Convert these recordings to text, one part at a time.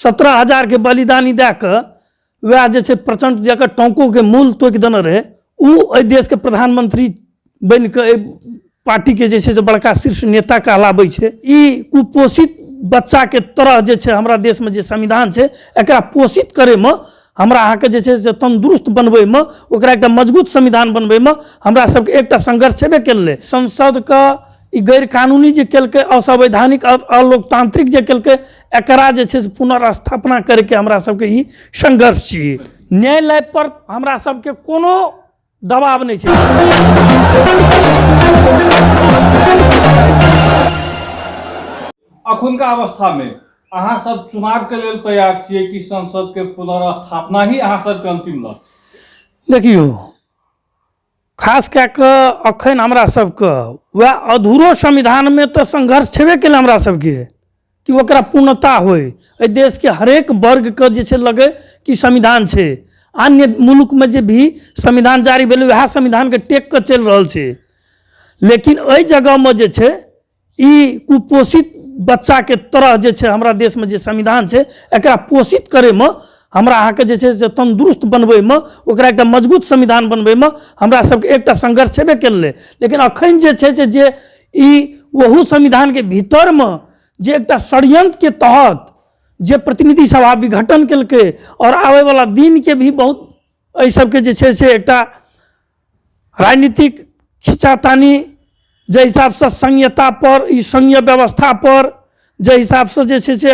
17,000के बलिदानी दए कऽ वएह जे छै प्रचण्ड जकर टोंकोके मूल तोकि देने रहै, ओ एहि देशके प्रधानमंत्री बनि कऽ एहि पार्टीके जे छै से बड़का शीर्ष नेता कहलाबै छै। ई कुपोषित बच्चाके तरह जे छै हमरा देशमे जे संविधान छै, एकरा पोषित करैमे हमरा अहाँके जे छै से तन्दुरुस्त बनबैमे, ओकरा एकटा मजबूत संविधान बनबैमे हमरा सबके एकटा संघर्ष छेबे केलै। संसदके ई गैर कानूनी जे केलकै, असंवैधानिक अलोकतांत्रिक जे केलकै, एकरा जे छै से पुनर्स्थापना करैके हमरा सबके ई संघर्ष छियै। न्यायालय पर हमरा सबके कोनो दबाव नहि छै। अखुनका अवस्था में अहाँ सब चुनाव के लेल तैयार छियै कि संसद के पुनर्स्थापना ही अहाँ सबके अंतिम लक्ष्य? देखियौ, खास कए कऽ अखन हमरा सबके वएह अधूरो संविधानमे तऽ संघर्ष छेबे केलै हमरा सबके कि ओकरा पूर्णता होइ, एहि देशके हरेक वर्गके जे छै लगै कि संविधान छै। अन्य मुल्कमे जे भी संविधान जारी भेलै वएह संविधानके टेक कऽ चलि रहल छै, लेकिन एहि जगहमे जे छै ई कुपोषित बच्चाके तरह जे छै हमरा देशमे जे संविधान छै, एकरा पोषित करैमे हमरा अहाँके जे छै से तन्दुरुस्त बनबैमे, ओकरा एकटा मजबूत संविधान बनबैमे हमरा सबके एकटा संघर्ष छेबे केलै। लेकिन अखन जे छै से जे ई ओहू संविधानके भीतरमे जे एकटा षड्यंत्रके तहत जे प्रतिनिधि सभा विघटन केलकै, आओर आबैवला दिनके भी बहुत एहि सबके जे छै से एकटा राजनीतिक खिंचातानी, जाहि हिसाबसँ संहिता पर, ई संघीय व्यवस्था पर जाहि हिसाबसँ जे छै से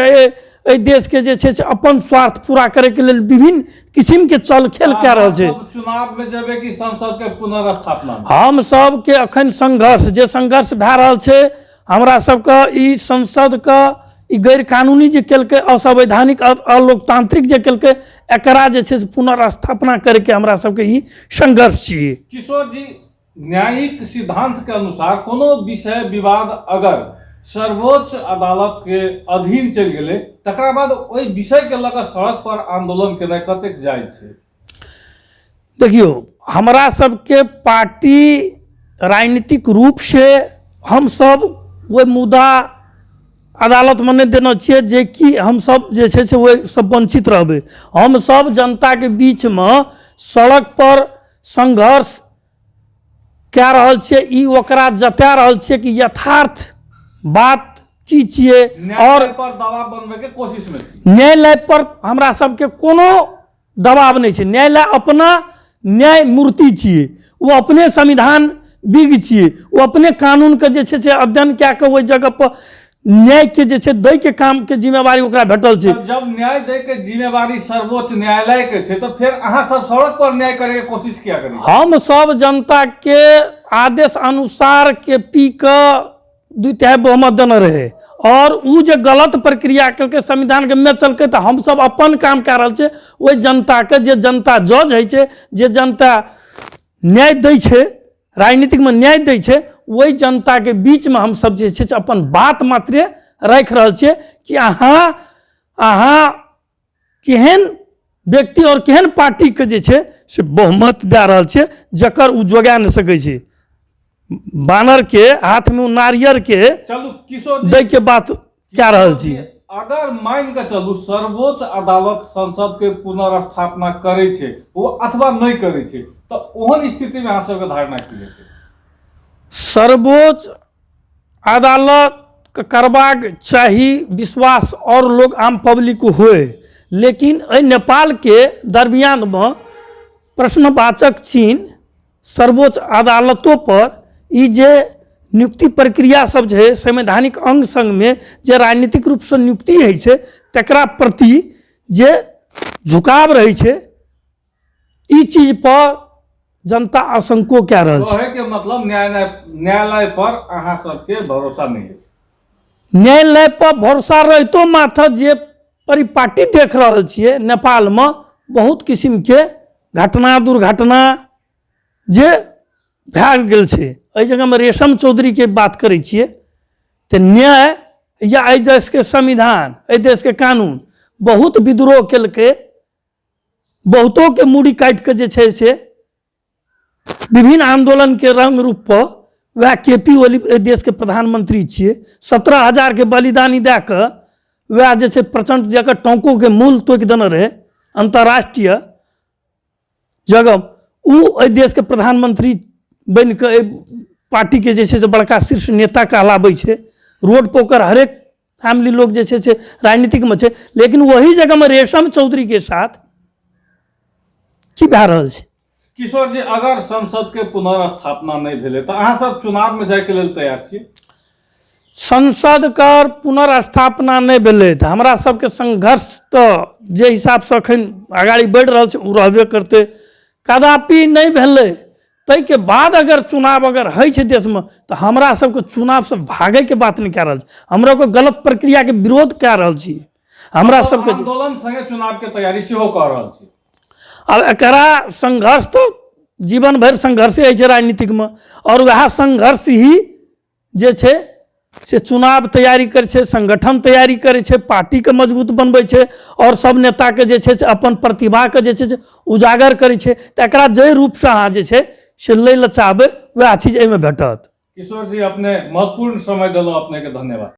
एहि देशके जे छै से अपन स्वार्थ पूरा करैके लेल विभिन्न किसिमके चल खेल कए रहल छै। चुनाव में जेबै कि संसद के पुनर्स्थापना? हम सबके अखन संघर्ष जे संघर्ष भए रहल छै, हमरा सबके ई संसदके ई गैर कानूनी जे केलकै, असंवैधानिक अलोकतांत्रिक जे केलकै, एकरा जे छै से पुनर्स्थापना करैके हमरा सबके ई संघर्ष छियै। किशोर जी, न्यायिक सिद्धांत के अनुसार कोनो विषय विवाद अगर सर्वोच्च अदालत के अधीन चलि गेलै, तकरा बाद ओहि विषय के लऽ कऽ सड़क पर आंदोलन केनाइ कतेक जायज छै? देखियौ, हमरा सबके पार्टी राजनीतिक रूप से हमसब ओहि मुद्दा अदालतमे नहि देने छियै जेकि हमसब जे छै से ओहिसँ वञ्चित रहबै। हमसब जनताके बीचमे सड़क पर संघर्ष कए रहल छियै, ई ओकरा जता रहल छियै कि यथार्थ बात की छियै। और पर दबाव बनबैके कोशिशमे छी? न्यायालय पर हमरा सबके कोनो दबाव नहि छै। न्यायालय अपना न्यायमूर्ति छियै, ओ अपने संविधान विज्ञ छियै, ओ अपने कानूनके जे छै से अध्ययन कए कऽ ओहि जगह पर न्यायके जे छै दैके कामके जिम्मेवारी ओकरा भेटल छै। जब न्याय दै के जिम्मेवारी सर्वोच्च न्यायालय के छै, तऽ फेर अहाँ सब सड़क पर न्याय करे के कोशिश किया करी? हम सब जनता के आदेश अनुसार के पी के 2/3 बहुमत देने रहे, और उ जे गलत प्रक्रिया केलकै, संविधानके में चलकै, तऽ हमसब अपन काम कए रहल छियै। ओहि जनताके जे जनता जज होइ छै, जे जनता न्याय दै छै, राजनीतिकमे न्याय दै छै, ओहि जनताके बीचमे हमसब जे छै से अपन बात मात्रे राखि रहल छियै कि अहाँ केहन व्यक्ति आओर केहन पार्टीके जे छै से बहुमत दए रहल छियै जकर ओ जोगा नहि सकै छै। बानरके हाथमे ओ नारियरके चलू किशोर दैके बात कए रहल छी। अगर मान के चलू सर्वोच्च अदालत संसद के पुनर्स्थापना करै छै ओ अथवा नहि करै छै, तऽ ओहन स्थिति में अहाँ सबके धारणा की हेतै? सर्वोच्च अदालत के करबाक चाही विश्वास और लोग आम पब्लिक होए, लेकिन एहि नेपाल के दरमियानमे प्रश्नवाचक चिन्ह सर्वोच्च अदालतो पर ई जे नियुक्ति प्रक्रिया सब छै, संवैधानिक अंग संगमे जे राजनीतिक रूपसँ नियुक्ति होइ छै, तकरा प्रति जे झुकाव रहै छै, ई चीज पर जनता आशंको कए रहल छै। कहै के मतलब न्यायालय पर अहाँ सबके भरोसा नहि अछि? न्यायालय पर भरोसा रहितो मात्र जे परिपाटी देख रहल छियै नेपालमे, बहुत किसिमके घटना दुर्घटना जे भए गेल छै। एहि जगहमे रेशम चौधरीके बात करै छियै तऽ न्याय या एहि देशके संविधान, एहि देशके कानून बहुत विद्रोह केलकै, बहुतोके मूड़ी काटि कऽ जे छै से विभिन्न आन्दोलनके रंग रूपपर वएह के पी ओली एहि देशके प्रधानमंत्री छियै। 17,000के बलिदानी दए कऽ वएह जे छै प्रचण्ड जकर टोंकोके मूल तोकि देने रहै अन्तर्राष्ट्रीय जगह, ओ एहि देशके प्रधानमंत्री बनि कऽ एहि पार्टीके जे छै से बड़का शीर्ष नेता कहलाबै छै। रोड पर ओकर हरेक फैमिली लोग जे छै से राजनीतिकमे छै, लेकिन वही जगहमे रेशम चौधरीके साथ की भए रहल छै? किशोर जी, अगर संसद के पुनर्स्थापना नहि भेलै तऽ अहाँ सब चुनाव में जाय के लेल तैयार छी? संसद कर पुनर्स्थापना नहि भेलै तऽ हमरा सबके संघर्ष तऽ जे हिसाबसँ एखन अगाड़ी बढ़ि रहल छै ओ रहबे करतै। कदापि नहि भेलै ताहिके बाद अगर चुनाव अगर होइ छै देशमे तऽ हमरा सबके चुनावसँ भागैके बात नहि कए रहल छी, हमरा ओकर गलत प्रक्रियाके विरोध कए रहल छी। हमरा सबके आंदोलन संगे चुनाव के तैयारी सेहो कऽ रहल छी। आब एकरा संघर्ष तऽ जीवन भरि संघर्षे होइ छै राजनीतिकमे, आओर वएह संघर्ष ही जे छै से चुनाव तैयारी करै छै, संगठन तैयारी करै छै, पार्टीके मजबूत बनबै छै आओर सब नेताके जे छै से अपन प्रतिभाके जे छै से उजागर करै छै। तऽ एकरा जाहि रूपसँ अहाँ जे छै से लै लए चाहबै वएह चीज एहिमे भेटत। किशोर जी, अपने महत्वपूर्ण समय देलहुँ, अपनेके धन्यवाद।